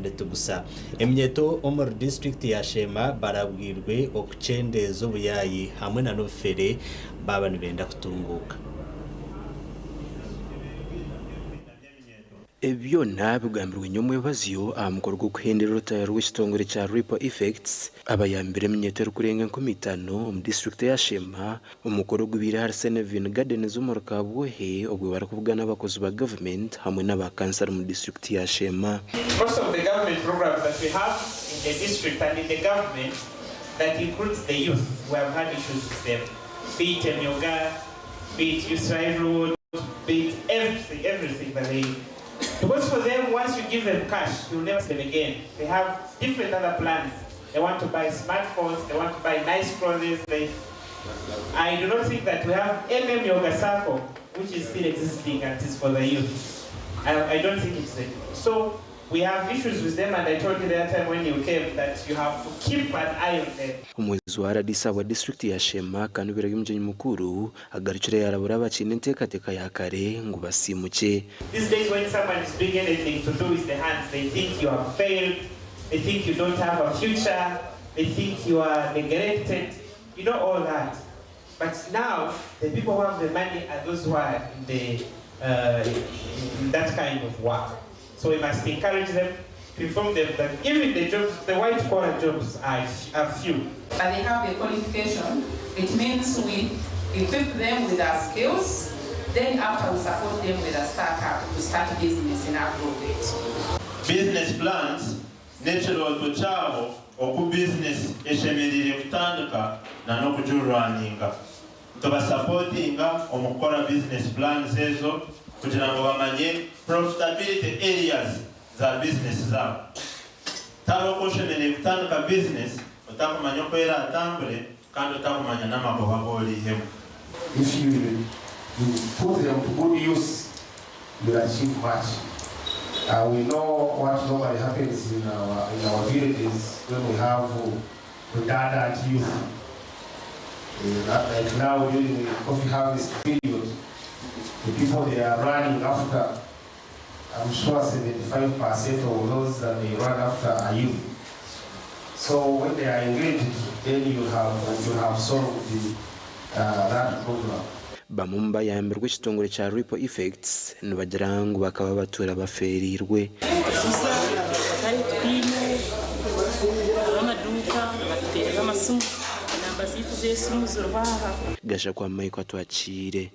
Ritugusa. Eminyeeto omuri disiturikiti ya Sheema barabwirwe okukyendeeza obuyaayi hamwe na n'obufere baaba nibenda kutunguuka. Ebi byona bigambirwe nyomwebazyo aha mukoro gw'okuhendera orutaayo rw'ekitongore kya Ripple Effects abayambire eminyeeto erikurenga 5000 omu disiturikiti eya Sheema. Omukoro ogubaire ahari Senevin Gardens omuri Kabwohe obwo barikubugana abakozi ba gavumenti hamwe n'aba kansara omu disiturikiti ya Sheema. Most of the government programs that we have in the district and in the government that includes the youth, we have had issues with them. Be it Emyooga, be it Youth Livelihood, be it everything, everything that they... Because for them, once you give them cash, you'll never see them again. They have different other plans. They want to buy smartphones, they want to buy nice clothes. I do not think that we have Emyooga Sacco, which is still existing and is for the youth. I don't think it's there. So we have issues with them, and I told you the other time when you came that you have to keep an eye on them. Omuhwezi wa RDC wa disiturikiti ya Sheema kandi obeire ari omugyenyi mukuru agarukire yarabura abakiine enteekateeka ya kare ngu basiimukye. These days when someone is doing anything to do with the hands, they think you have failed, they think you don't have a future, they think you are neglected, you know all that. But now, the people who have the money are those who are in that kind of work. So we must encourage them, to inform them that even the jobs, the white collar jobs are few. But they have the qualification, it means we equip them with our skills, then after we support them with a startup to start business in aggregate. Business plans, n'ekirooto kyabo oku business eshemereire kutandika na n'okugiruraninga. Tubasupportinga omu kukora business plans ezo kugira ngu bamanye profitability areas za business zabo. Tari oku oshemereire kutandika business otakumanya oku eratambure kandi otakumanya n'amagoba g'orihemu. If you put them to good use, you will achieve much. We know what normally happens in our villages when we have redundant youth. Like now during the coffee harvest period, the people they are running after, I'm sure 75% of those that they run after are youth. So when they are engaged, then you have solved that problem. Bamwe mu bayambirwe ekitongore kya Ripple Effects nibagira ngu bakaba batura baferirwe. Batari twine amaduuka batuteerera amasimu, enamba zaitu z'esimu ziriho aha. Gasha kwa Michael Atwakiire.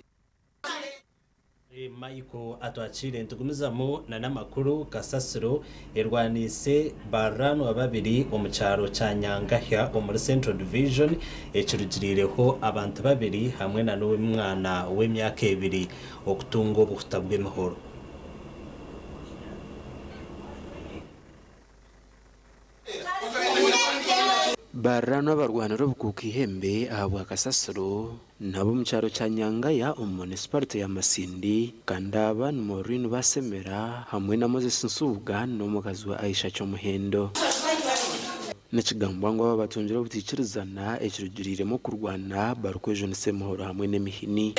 Michael Atwakiire. Nitugumizamu na n'amakuru. Kasasiro erwanise baranwa babiri omu kyaro kya Nyangahya omuri Central Division, ekirugirireho abantu babiri hamwe na n'omwana w'emyaka 2 okutunga obuhuta bw'emihoro. Barano abarwanira obukuuka ihembe ahabwa kasasiro nabo omu kyaro kya Nyangaya omu municipality ya Masindi, kandi aba ni Maureen Basemera hamwe na Moses Nsubuga n'omukazi wa Aisha Kyomuhendo. Nikigambwa ngu aba batungire obutiikirizana ekirugiriremu okurwana barikwejunisa emihoro hamwe n'emihini.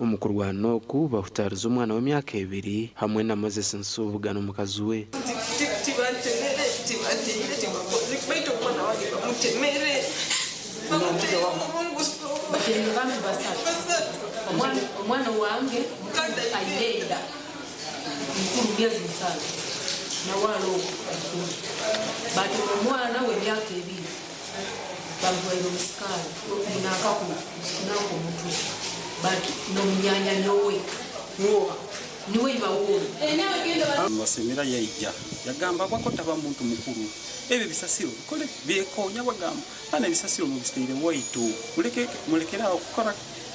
Omu kurwana oku bahutariza omwana w'emyaka 2 hamwe na Moses Nsubuga n'omukazi we. Omwana wange aine mukuru myezi 7 nawalo bati omwana w'emyaka 2 bagwaire omusikaali nakaku omutwe bati n'omunyanya nyowe niwe ibawuulu. Basemera yaija yagamba bwako taba muntu mukuru, ebyo bisasiro bikole byekonya, bagamba bana ebisasiro mubisiteire waitu, mulekerawo kukora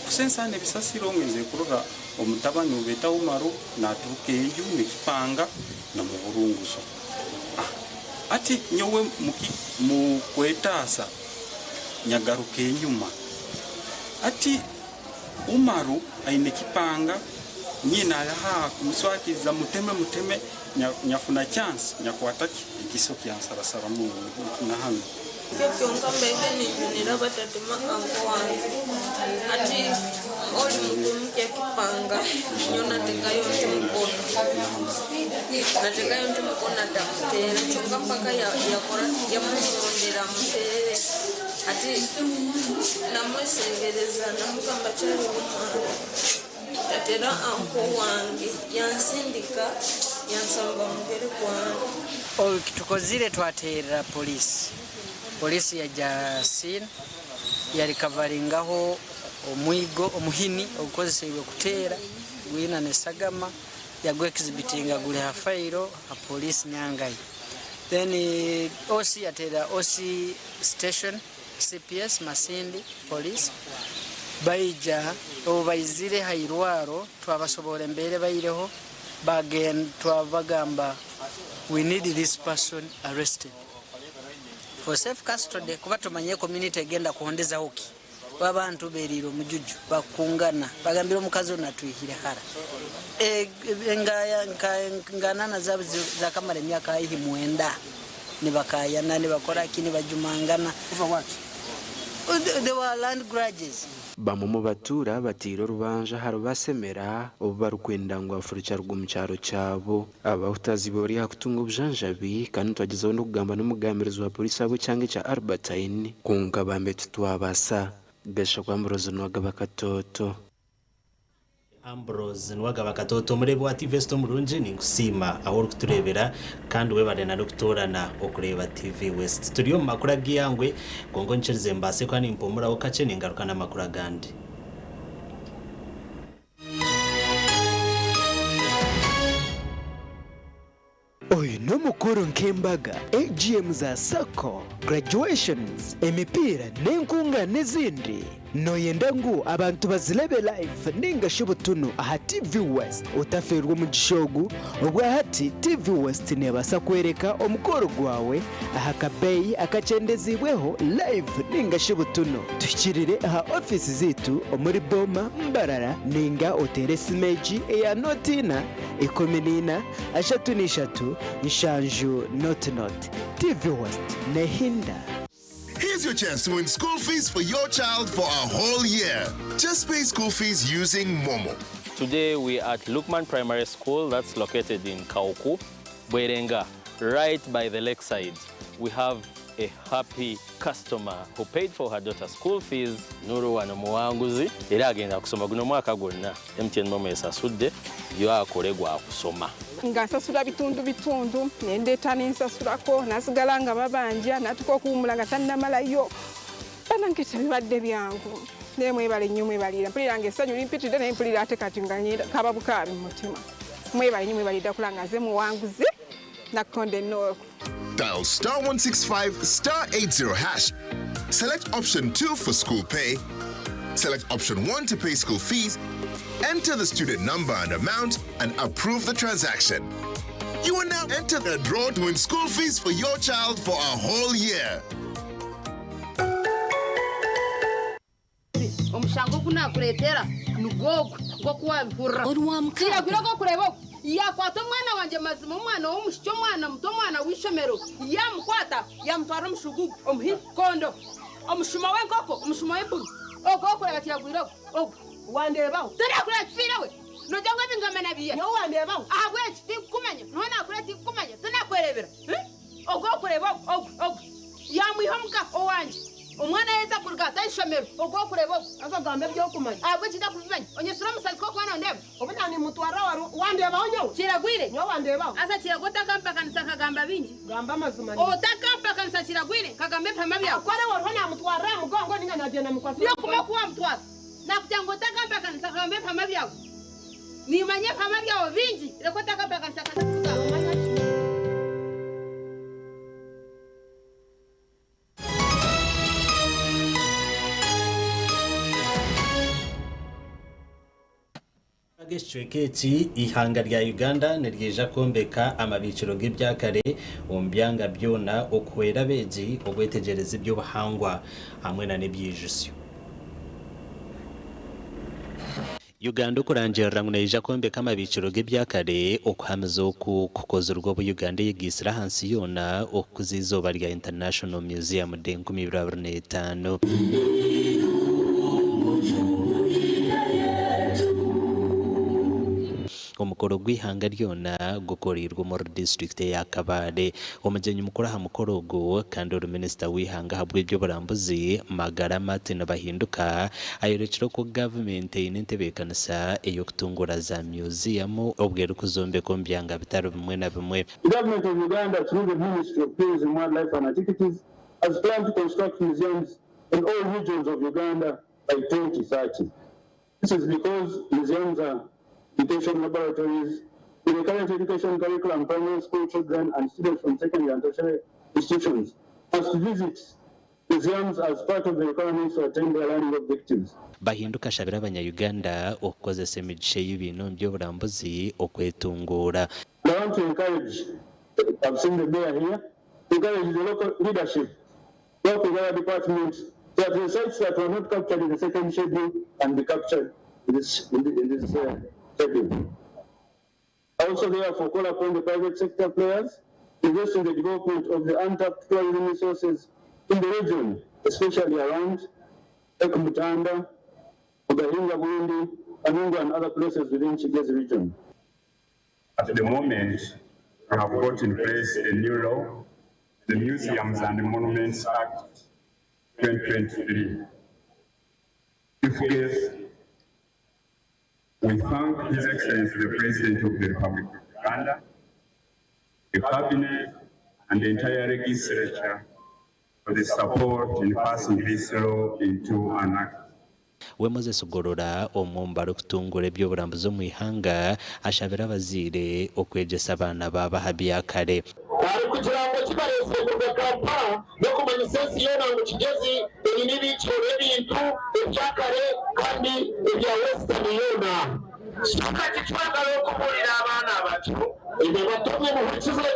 Kusensaana ebisasiro ngenze kurora omutabani obeeta Umaru naturuka enju nekipanga namuburunguzo. Ati nyowe mukwetaasa nyagaruka enyuma. Ati Umaru aine kipanga nyina ayaha kumuswakiriza muteme muteme nyafuna chance nyakwata ki ekiso kyansarasaramu na hano. Kyonka mbege nijunira batatema anko wange ati oli mukumukya kipanga nyo natekayo nti mukono natekayo nti mukono atamutera kyonka mpaka yakora yamurondera amutere ati namwesengereza namugamba kyali omwana tatera anko wange yansindika yansamba mugere gwange. Tukozire twaterera polisi. Polisi yaja scene yarikavaringaho omwigo omuhini ogukozeseibwe kuteera gwina nesagama yagwa exhibitinga guli ha fairo ha polisi Nyangai. Then OC yateera OC station CPS Masindi police baija obu baizire ha irwaro twabasobora embeere baireho bagen twabagamba we need this person arrested for safe custody kuba tumanye community egenda kuhondezaho ki babantu berire omujuju bakungana bagambira omukazi ono atwihire hara enganana zaabo zakamara emyaka haihi 9 nibakayana nibakora ki nibajumangana. Over what? They were land grudges. Bamwe mu batura batiire orubanja hari basemera obu barikwenda ngu afurukye aruga omu kyaro kyabo. Abahutazi bari aha kutunga obujanjabi kandi twagezaho n'okugamba n'omugambirizi wa polisi ahabw'ekyanga ekya Albertine kwonka bambe titwabasa. Gasha kwa Ambrose Nwagaba Katoto. Ambrose Nwagaba Katoto omureebi wa TV West omurungi ninkusiima ahu orikutureebera kandi webare na n'okutoorana okureeba TV West. Turi omu makuru ag'eihangwe kwonka onyikirize mbaase kuba nimpumuraho kakye ningaruka n'amakuru agandi. Oyu n'omukuru nk'embaga, AGM za SACCO, graduations, emipiira n'enkungana ezindi. Noyenda ngu abantu bazirebe live ninga shi butunu aha TV West? Otaferwa omugisha ogu, obwahati TV West nebaasa kwereka omukoro gwawe aha kabeeyi akakyendezibweho live ninga shi butunu. Tuhikirire aha ofiisi ziitu omuri Boma, Mbarara ninga oteere esimu egi eya 04 14 33 7 00. TV West nehinda. Here's your chance to win school fees for your child for a whole year. Just pay school fees using Momo. Today we are at Lukman Primary School, that's located in Kauku, Bwerenga, right by the lakeside. We have a happy customer who paid for her daughter's school fees. Nuru wano muwanguzi era agenda kusoma guno mwaka gwonna. MTN Momo esasudde yo akole gwa kusoma. Nga nsasula bitundu bitundu nendeeta nensasulako nasigala nga babanja natuka okuwummula nga tannamalayo. Bannange tebibadde byangu naye mwebale nnyo mwebalira. Mpulira nga essanyu limpitidde naye mpulira ate kati nga ngenda kaba bukaabi mu mutima. Mwebale nnyo mwebalira kulaba nga nze muwanguzi Nakonde North. Dial star 165 star 80 hash. Select option 2 for school pay. Select option 1 to pay school fees. Enter the student number and amount and approve the transaction. You will now enter the draw to win school fees for your child for a whole year. Omushango ogu nakureetera nigwogwo gw'okuwabihurira. Kiragwire gw'okureeba ogu. Yakwata omwana wangye mazima omwana w'omushiki omwana muto omwana w'eishomero yamukwata yamutwara omushugugu omuhikondo omushuma w'enkoko omushuma w'empunu ogwo okureba kiragwire ogwo ogwo wandeebaho turakureba kifiire we nogira ngu ebingamba nabiye nyowe wandeebaho ahabw'eki tinkukumanya niho nakureba tinkukumanya tinakwerebera ogwo okureba ogwo ogwo ogwo yamwiha omuka owangye omwana yeza kuruga ata ishomero ogwo okureba ogwo azogambe ebyokumanya ahabw'eki ndakubimanya onyesura omusazi k'okuba nondeeba obu nanimutwara wari wandeebaho nyowe kiragwire nyowe wandeebaho asa kiragwa otakampakanisa nkagamba bingi gamba amazima otakampakanisa kiragwire nkagamba ebihama byawe akore wariho namutwarira aha mugongo ninga nagyenda mukwasira yokuma kuwa mutwara nakugira ngu otakampakanisa nkagamba ebihama byawe nimanya ebihama byawe bingi reka otakampakanisa kaza kugamba. Ahabw'ekicweka eki, eihanga rya Uganda niryija kwombeka amabiikiro g'ebyakare omu byanga byona okuhwera abeegi okwetegyereza eby'obuhangwa hamwe na n'ebyijusyo. Uganda okurangirira ngu neija kwombeka amabiikiro g'ebyakare okuhamiza oku kukozirwe obu Uganda eyegaitsire ahansi yoona okukuza eizooba rya International Museum Day 2025. Omukoro gw'eihanga ryona gukoreirwe omuri disiturikiti eya Kabale. Omugyenyi mukuru aha mukoro ogu kandi ori minisita w'eihanga ahabw'eby'oburambuzi, Magara Martin Bahinduka ayorekire oku gavumenti eine entebeekanisa ey'okutunguura za myuziyamu obwo erikuzombeka omu byanga bitari bimwe na bimwe. The government of Uganda through the Ministry of Tourism, Wildlife and Antiquities has planned to construct museums in all regions of Uganda by 2030. This is because museums are education laboratories. In the current education curriculum, primary school children and students from secondary and tertiary institutions must visit museums as part of the requirements to attain their learning objectives. Bahinduka ashabire abanya-Uganda okukozesa emigisha ei baine omu by'oburambuzi okwetunguura. I want to encourage, I've seen the mayor here, encourage the local leadership, work with other departments, so that the sites that were not captured in the second schedule can be captured in this, in the, in this schedule. I also therefore call upon the private sector players to invest in the development of the untapped tourism resources in the region, especially around Lake Mutanda, Ogahinga Burundi, Anungu and other places within Kigezi region. At the moment, we have got in place a new law, the Museums and Monuments Act 2023. If yes, we thank His Excellency the President of the Republic of Uganda, the Cabinet, and the entire legislature for the support in passing this law into an act. We Moses Gorora omwe omu barikutunguura eby'oburambuzi omu ihanga ashabire abazaire okwegyesa abaana baabo aha byakare. Arikugira ngu ekibareetsire kuruga Kampala n'okumanyisa ensi yoona ngu Kigezi eine ebiikiro by'ebintu ebyakare kandi ebya Western yoona. Kati twagala okubuulira abaana abato. Imwe bato mwe muhurikize.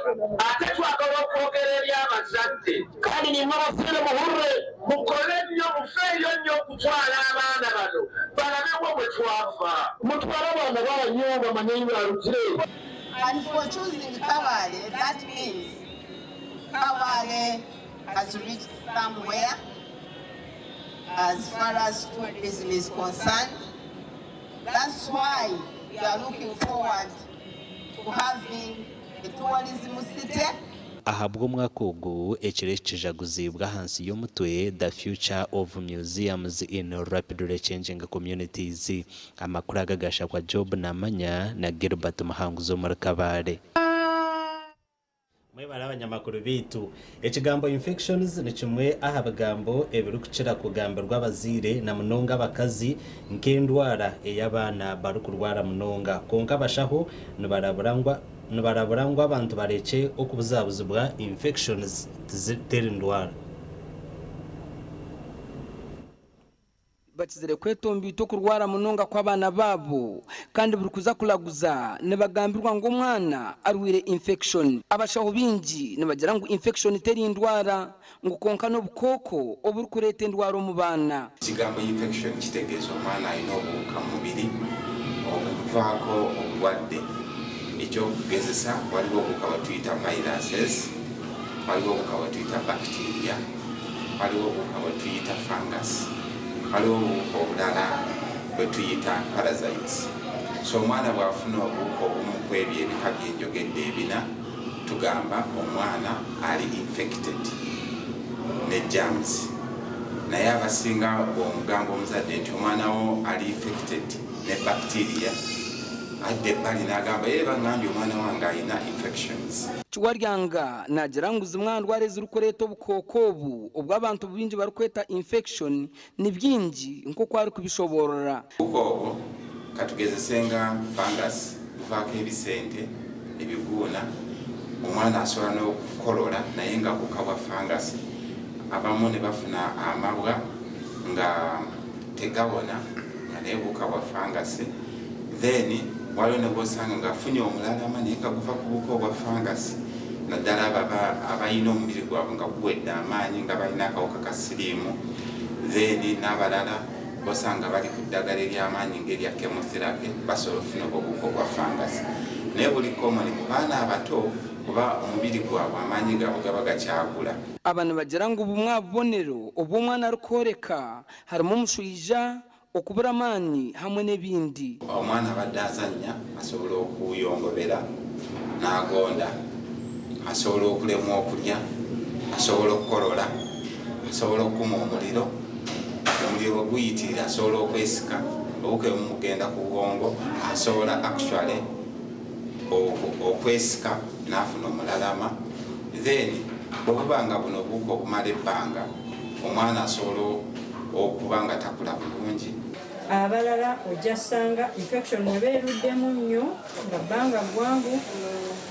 Ate twagala okwogera eri abazadde. Kandi naimwe abazaire muhurire. Mukole nnyo, mufeeyo nnyo okutwala abaana bano balabewo bwe twava. Mutware abaana baanyu bamanye ei baarugire. And for choosing Kabale, that means Kabale has reached somewhere as far as tourism is concerned. That's why we are looking forward to having a tourism city. Ahabw'omwaka ogu, ekiro eki kijaguziibwe ahansi y'omutwe The Future of Museums in Rapidly Changing Communities. Amakuru aga gashakwa Job Namanya na Gilbert Muhanguzi omuri Kabale. Mwebare abanyamakuru baitu. Ekigambo infections ni kimwe aha bigambo ebirikukira kugambirwa abazaire na munonga abakazi nk'endwara ei abaana barikurwara munonga. Kwonka abashaho nibarabura ngu abantu barekye okubuzabuzibwa infections teri ndwara. Bakizire kwetomboita okurwara munonga kw'abaana baabo kandi buri kuza kuraguza nibagambirwa ngu omwana arwaire infection. Abashaho baingi nibagira ngu infection teri ndwara ngu kwonka n'obukooko oburikureeta endwara omu baana. Ekigambo infection kitegeeza omwana aine obuhuka mu mubiri obuvaako obulwadde. Eky'okugezesa waliwo obuhuka bwetuyita viruses, waliwo obuhuka bwetuyita bacteria, waliwo obuhuka bwetuyita fungus, waliwo obuhuka obulala bwetuyita parasites. So omwana bw'afuna obuhuka obumu ku ebyo ebika byenjogedde ebina, tugamba omwana ali infected ne germs. Naye abasinga bw'omugamba omuzadde nti omwana wo ali infected ne bacteria, adda ebbali n'agamba ye bangambye omwana wange alina infections. Kiwaryanga naagira ngu zimwe aha ndwara ezirikureeta obukooko obu obu abantu baingi barikweta infection ni bingi nk'oku arikubishoboorora. Obuhuka obwo katugezese nga fungus buvaako ebisente, ebiguuna, omwana asobola n'okukorora naye nga buhuka bwa fungus. Abamu ne bafuna amabwa nga tegawona nga naye buhuka bwa fungus. Then waliwo ne gw'osanga ng'afunye omulalama naye nga guva ku buwuka obwa fungus naddala abo abalina omubiri gwabwe nga guwedde amaanyi nga balina akawuka ka siriimu then n'abalala bosanga bali ku ddagala ery'amaanyi ng'erya chemotherapy basobola okufuna obwo obuwuka obwa fungus naye buli common ku baana abato kuba omubiri gwabwe amaanyi gaabwe gaba gakyakula. Aba nibagira ngu bumwe aha bubonero obu omwana arikworeka harimu omushwija, okubura amaani hamwe n'ebindi. Omwana abadde azannya asobola okuyongobera n'agonda, asobola okulemwa okulya, asobola okukolola, asobola okukuma omuliro, omuliro bwe guyitirira asobola okwesika, obuwuka obumu bugenda ku bwongo, asobola actually okwesika n'afuna omulalama then bwe buba nga buno obuwuka obumala ebbanga omwana asobola okuba nga takula bulungi. Abalala ojja sanga infection bweba eruddemu nnyo nga bbanga ggwanvu,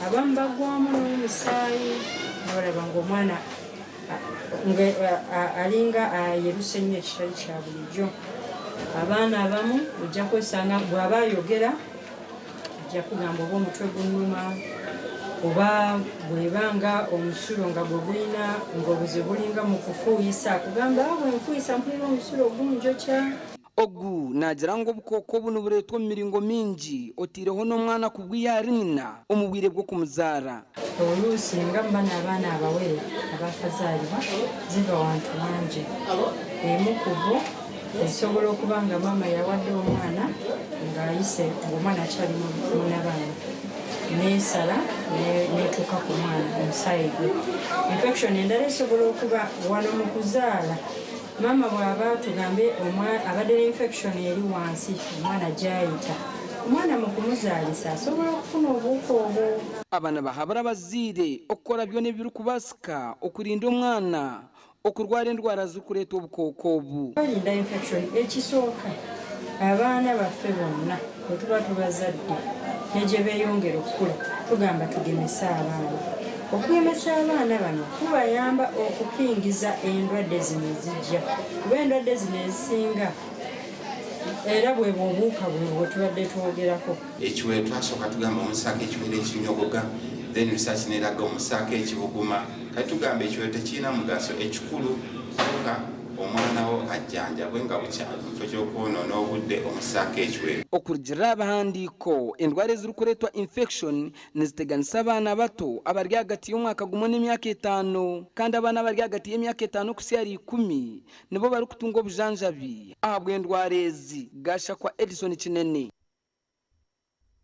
abamu baggwamu n'omusaayi nolaba nga omwana nga alinga ayeruse nnyo ekitali kya bulijjo. Abaana abamu ojja kwesanga bwaba ayogera ajja kugamba oba omutwe gunnuma oba bweba nga omusulo nga gwe gulina nga obuzibu bulinga mu kufuuyisa akugamba ah, bwenfuuyisa mpulira omusulo gunjokya. Ogu naagira ngu obukooko obu nibureetwa omu miringo mingi otaireho n'omwana kubwiha ahari nyina omu bwire bw'okumuzaara. Oluusi nga mu bano abaana abawere abaakazaalibwa ziva wantu wangi. Emu ku bo esobola okuba nga maama yawadde omwana ng'ayise ng'omwana akyali mu nabaana n'esala n'etuuka ku mwana omusaayi gwe. Infection endala esobola okuba wano mu kuzaala maama bw'aba tugambe abadde ne infection eri wansi omwana gy'ayita, omwana mu kumuzaalisa asobola okufuna obuwuka obwo. Aba nibahabura abazaire okukora byona ebirikubaasika okurinda omwana okurwara endwara zirikureetwa obukooko obu. Okwerinda infection ekisooka abaana baffe bonna bwe tuba tubazadde ne gye beeyongera okukula tugamba tugemese abaana. Okugemesa abaana bano kubayamba okukingiza endwadde zino ezijja kuba endwadde zino ezisinga era bwebwo obuwuka bwebwo bwe tubadde twogerako. Ekiwero twasooka tugamba omusaako ekiwero ekinyogoga then research neraga omusaako ekibuguma kati tugamba ekiwero tekirina mugaso ekikulu kuka omwana wo ajjanjabwe nga bukyali mukifo kyokwonoona obudde omusaako ekiwero. Okurugiirira aha bihandiiko, endwara ezirikureetwa infection niziteganisa abaana bato abari ahagati y'omwaka gumwe n'emyaka etaano kandi abaana abari ahagati y'emyaka etaano okuhitsya ahari ikumi nibo barikutunga obujanjabi ahabw'endwara ezi, Gashakwa Edison Kinene.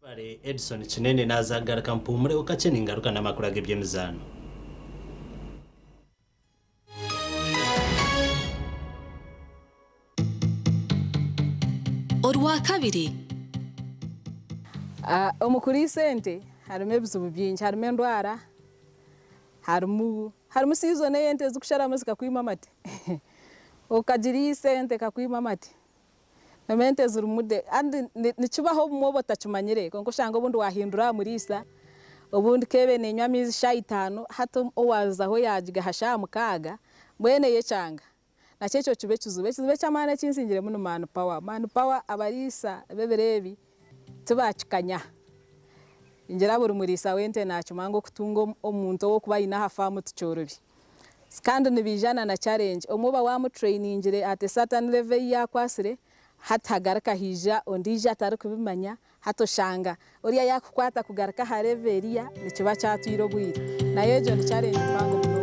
Mwebare Edson Kinene naaza kugaruka mpuumureho kakye ningaruka n'amakuru ag'eby'emizaano. Orwakabiri. Omu kuriisa ente harimu ebizibu bingi, harimu endwara, harimu harimu season ei ente zikusharamu zikakwima amate, okagiriisa ente ekakwima amate. Harimu ente zirimu de kandi nikibaho obumwe oba otakimanyire kwonka oshanga obundi wahindura aha muriisa, obundi keebe nenywa amaizi shaaha itaano hati owaazaho yaagigaha shaaha mukaaga mbwenu eyekyanga. Nakyo ekyo kiba ekizibu. Ekizibu eky'amaani eki nsingiremu ni man power. Man power abariisa b'ebiro ebi tibaakikanya. Ningira buri muriisa w'ente naakimanya ngu okutunga omuntu ow'okuba aine aha faamu tikyorobi. Kandi nibaija na na challenge. Omwe oba waamutrainingire at a certain level ei yaakwatsire, hati hagaruka haija ondiijo atarikubimanya, hati oshanga oriya yaakukwata kugaruka aha level eriya nikiba kyatwire obwire. Nayo egyo ni challenge mpango munonga.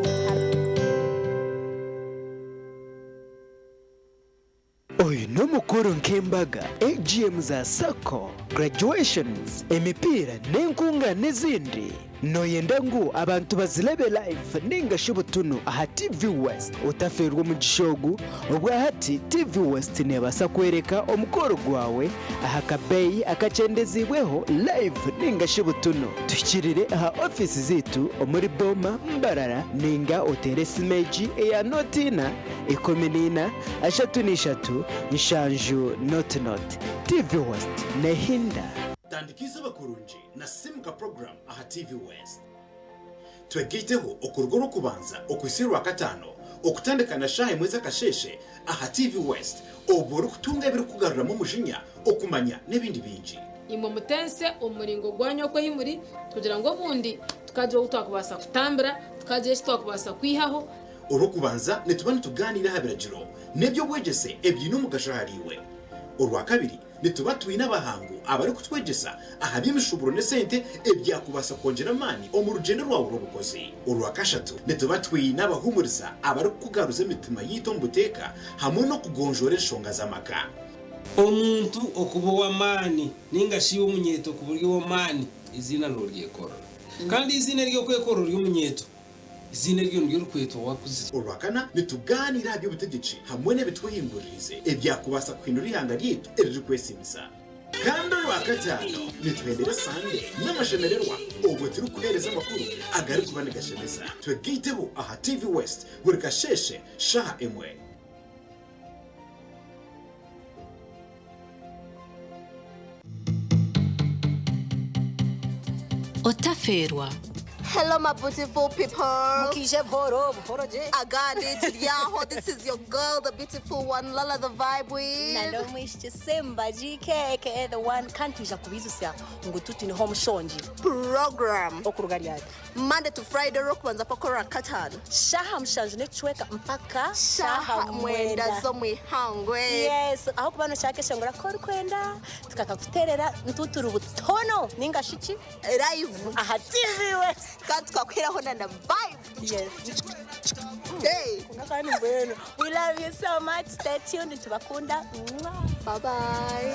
Oyu n'omukoro nk'embaga, AGM za sacco, graduations, emipiira n'enkungaana ezindi. Nooyenda ngu abantu bazirebe live ninga shi butunu aha TV West? Otafeerwa omugisha ogu, obwahati TV West neebaasa kworeka omukoro gwawe aha kabeeyi akakyendeziibweho live ninga shi butunu. Tuhikirire aha ofiisi zaitu omuri Boma, Mbarara ninga oteere esimu egi eya nooti ina, 14, 33, 70 00. TV West nehinda. Tandika eizooba kurungi na Simuka Program aha TV West. Twegaiteho okuruga Orwokubanza okuhitsya Orwakataano okutandika na shaaha emwe z'akasheeshe aha TV West obwo orikutunga ebirikukugaruramu omujinya, okumanya n'ebindi bingi. Imwe mutense omu muringo gwanyu oku ei muri, kugira ngu obundi tukagira ou twakubaasa kutambira, tukagira eki twakubaasa kwihaho. Orw'okubanza nituba nitugaaniira aha biragiro n'eby'obwegyese ebiine omugasho ahariiwe. Orwakabiri nituba twine abahangu abarikutwegyesa aha by'emishuuburo n'esente ebyakubaasa kwongyera amaani omu rugyendo rwawe rw'obukozi. Orwakashatu nituba twine abahuumuriza abarikukugaruza emitima yaitu omu buteeka hamwe n'okugonjoora enshonga z'amaka. Omuntu okuba ow'amaani nainga shi iwe omunyeeto kuba ori ow'amaani, eiziina nooryekorera. Kandi eiziina ery'okwekorera ori omunyeeto, eiziina eryo niryo orikwetwa waakuzire. Orwakana, nitugaaniira aha by'obutegyeki hamwe n'ebitwehinguririize ebyakubaasa kuhindura eihanga ryaitu eririkwesiimisa. Kandi Orwakataano, nituhendera Sande n'amashemererwa obwo turikuheereza amakuru agarikuba nigashemeza. Twegaiteho aha TV West buri kasheeshe shaaha emwe. Otafeerwa. Hello my beautiful people. Mukije buhoro buhoro je. Agandi turyaho. This is your girl, the beautiful one, Lala the vibe with. Na n'omwishiki Simba GK aka the one kandi twija kubizutsya ngu tutiniho omushongi. Program. Okuruga ryari? Monday to Friday Orwokubanza paka Orwakataano. Shaaha 7 n'ekicweka mpaka Shaaha 9 z'omwihangwe. Yes, ahakuba nokyakeshongora ku orikwenda tukakakuteerera nituturi butono ninga shi ki? Live. Aha TV West. Kandi tukakuheraho na na vibe. Yes. Hey. Kandi mbwenu. We love you so much. Stay tuned. Nitubakunda. Bye bye.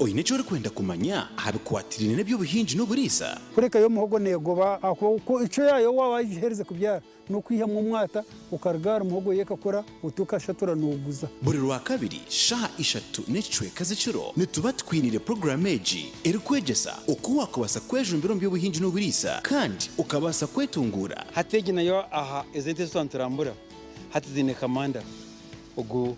Oine eki orikwenda kumanya aha bikwatiraine n'eby'obuhingi n'oburiisa? Kureka yo omuhogo neegoba ahakuba icwe yaayo waaba wagiherize kubyara n'okwihamu omwata okaruga ahari muhogo yo ekakura oti okashatura nooguza. Buri Rwakabiri shaaha ishatu n'ekicweka z'ekiro nituba tukwiniire puroguraamu egi erikwegyesa oku waakubaasa kwejumbira omu by'obuhingi n'oburiisa kandi okabaasa kwetunguura. Hati egi nayo aha ezi ente ezi twaba niturambura hati ziine kamanda ogu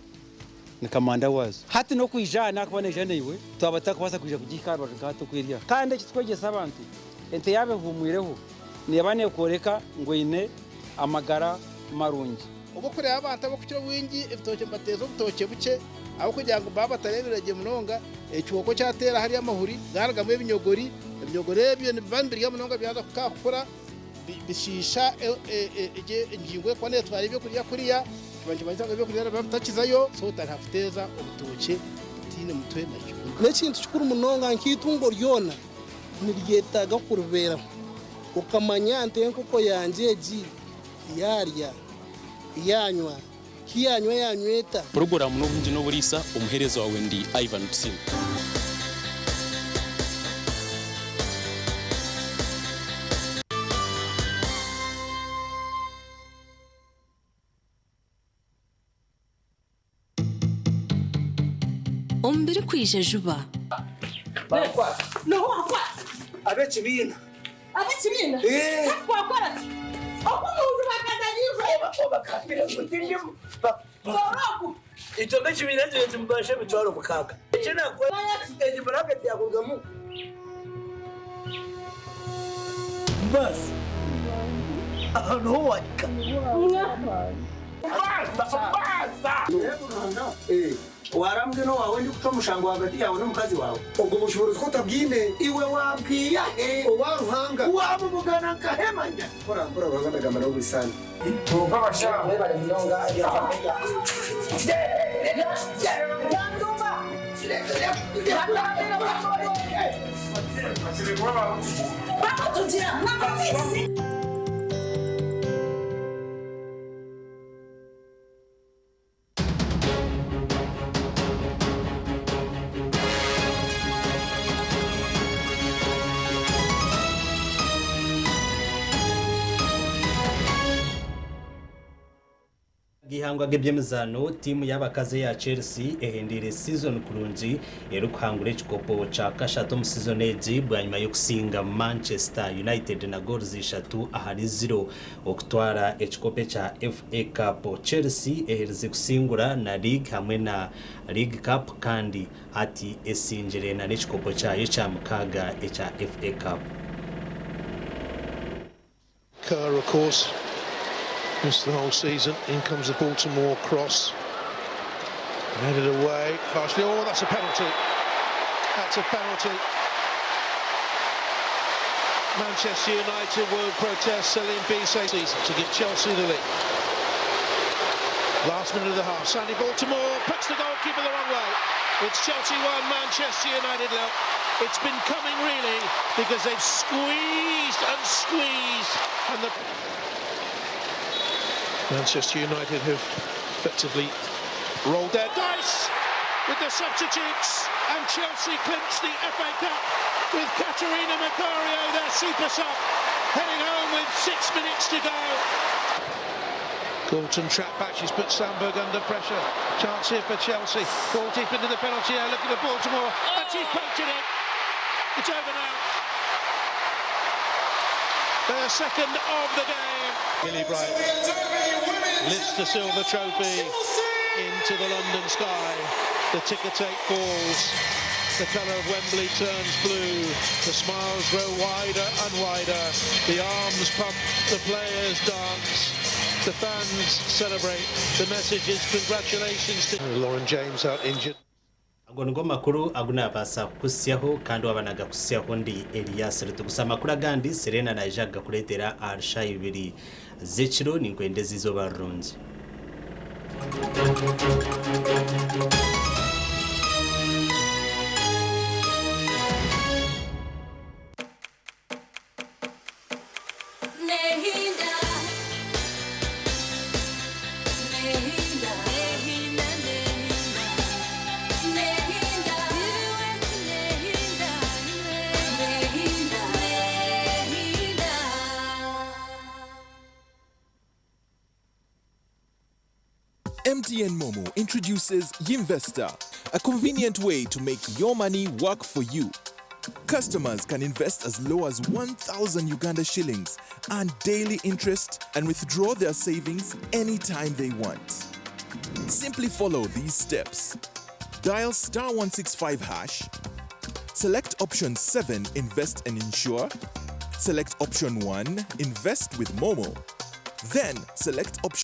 ni kamanda waazo. Hati n'okwija aha naakuba naija naiwe twaba tutakubaasa kwija kugihika aha rubaju nka hati oku eri aha. Kandi eki turikwegyesa abantu, ente yaaba ehuumwireho neeba neekworeka ngu eine amagara marungi. Obu orikureeba abantu abarikukira obwingi ebitookye nibateeza obutookye bukye ahabw'okugira ngu baaba batareebire gye munonga, ekihooko kyateera hariya amahuri garugamu ebinyogori, ebinyogori ebyo nibiba nibirya munonga byaza kukura bishiisha engingo erikuba neetwara ebyokurya kuriya, kiba nikimanyisa ngu ebyokurya nibiba bitakizayo, so otandika kuteeza obutookye butaine mutwe na kibunu. N'ekintu kikuru munonga nk'eitungo ryona niryetaaga kuribeeraho okamanya nti enkoko yangye egi yaarya, yaanywa, ku yaanywa yaanywa eta. Puroguraamu n'Obuhingi n'Oburiisa, omuheereza waawe ndi Ivan Tusiime. Omu birikwija juba. Ab'ekibiina. Ab'ekibiina? Eh. Hati twakora ki? Oku omuntu bakazanyirwe. Obagambire ngu tindimu. Oroku. Itwe nk'ekibiina ekyo timubasha 60,000. Eki naakora egi buraketi yakurugamu. Basi. Aha niho wahika. Warambwe n'owawe ndikucwa omushango ahagati yaawe n'omukazi waawe. Obwo bushoboorozi ku otabwine. Iwe wabwiya he? Owa Ruhanga. Wabubugana nkahemanya. Mpora mpora Ruhanga ndagamba nawe buri saana. Amakuru g'eihangwe ag'ebyemizaano, tiimu y'abakazi eya Chelsea ehendeire season kurungi erikuhangura ekikopo kya kashatu omu season egi bwanyima y'okusinga Manchester United na goals 3-0 okutwara ekikopo ekya FA Cup. Chelsea eherize kusingura na League hamwe na League Cup kandi hati esingire na n'ekikopo kyayo ekya mukaaga ekya FA Cup. Kerr, of course, missed the whole season. In comes the Baltimore cross. Headed away. Partially. Oh, that's a penalty. That's a penalty. Manchester United will protest. Celine Bisse season to give Chelsea the lead. Last minute of the half. Sandy Baltimore puts the goalkeeper the wrong way. It's Chelsea 1, Manchester United 0. It's been coming really because they've squeezed and squeezed, and the Manchester United have effectively rolled their dice with the substitutes, and Chelsea clinch the FA Cup with Caterina Macario, their super sub, heading home with 6 minutes to go. Galton trapped back, she's put Sandberg under pressure. Chance here for Chelsea. Ball deep into the penalty area, looking at Baltimore, and she's poked it in. It's over now. Their second of the game. Millie Bright lifts the silver trophy into the London sky. The ticker tape falls. The colour of Wembley turns blue. The smiles grow wider and wider. The arms pump, the players dance. The fans celebrate. The message is congratulations to Lauren James out injured. Ago nigo makuru agu nabaasa kukusyaho kandi waba nagakusyaho ndi Elias Rutugusa. Amakuru agandi Serena naija kugakureetera aha shaaha 2 z'ekiro. Ninkwendeza izooba rirungi. Nehinda, nehinda, nehinda, nehinda, nehinda, nehinda, nehinda. MTN Momo introduces Yinvesta, a convenient way to make your money work for you. Customers can invest as low as 1,000 Uganda shillings, earn daily interest, and withdraw their savings anytime they want. Simply follow these steps. Dial star 165 hash, select option 7, invest and insure, select option 1, invest with Momo, then select option